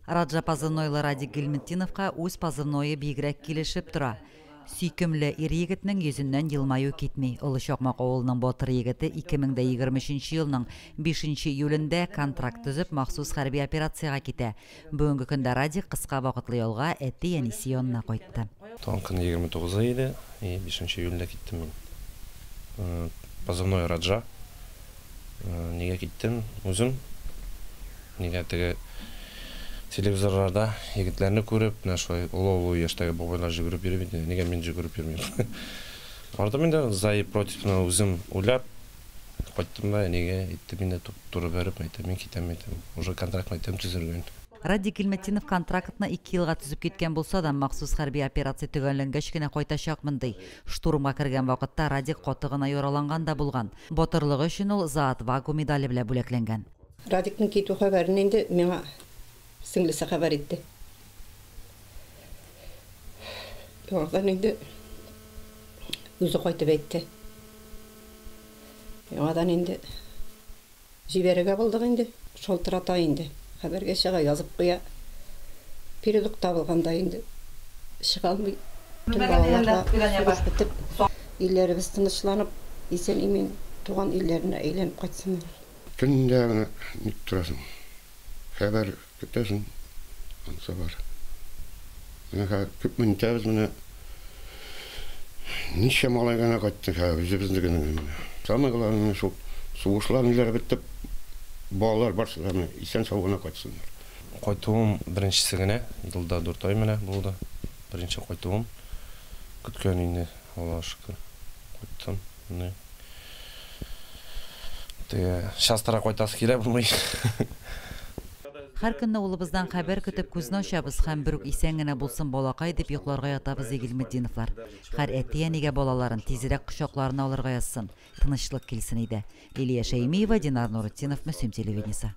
Раджа позывнойлы Радик Гыйльметдиновка үз позывное бигрәк килешеп тора. Сөйкемле ир-егетнең йөзеннән елмаю китми. Олы Чакмак авылының батыр егете 2023 елның 5 июлендә контракт төзеп, махсус хәрби операциягә китә. Бүгенге көндә Радик кыска вакытлы ялга әти-әнисе янына кайтты. Туган көн 29 иде, и 5 июльдә киттем мин. Позывной Раджа. Нигә киттем? Үзем. Нигә теге телевизорларда егетләрне күреп, менә шулай олы-олы яшьтәге бабайлар җөгереп йөри бит, нигә мин җөгереп йөрмим? Бардым инде, за и против үзем уйлап, кайттым да, әнигә әйттем инде, туры бәреп, әйтәм, мин китәм, әйтәм, уже контракт әйтәм төзелгән. Радик Гыйльметдинов контрактны 2 елга төзеп киткән булса да, махсус хәрби операция төгәлләнгәч кенә кайтачакмын, ди. Штурмга кергән вакытта Радик каты гына яраланган да булган. Батырлыгы өчен ул «За отвагу» медале белән бүләкләнгән. Радикның китү хәбәрен инде миңа сеңлесе хәбәр итте. Яңадан инде үзе кайтып әйтте. Яңадан инде җибәрергә булдык инде. Шалтырата инде. Хәбәргә чыга, язып куя. Передок табылганда инде чыга алмый. Балаларга сугыш бетеп, илләребез тынычланып, исән-имин туган илләренә әйләнеп кайтсыннар. Көндә генә ник торасың? Хәбәр көтәсең, ансы бар. Менә хәзер күпме нитәбез менә. Ничә малай гына кайтты хәзер үзебезнекенең менә. Самое главное шул сугышлар ниләр бетеп, балалар барсы да менә исән-сау гына кайтсыннар. Кайтуым беренчесе генә, елда 4 ай менә булды. Беренче кайтуым. Көткән инде, Аллаһка шөкер. Кайттым. Менә. Частыра кайтасы килә булмый. Һәр көнне улыбыздан хәбәр көтеп күзне ачабыз һәм бер үк исән генә булсын балакай дип йокларга ятабыз, ди Гыйльметдиновлар. Һәр әти-әнигә балаларын тизрәк кочакларына алырга язсын, тынычлык килсен иде. Лилия Шәймиева, Динар Нуретдинов, Мөслим телевидениесе.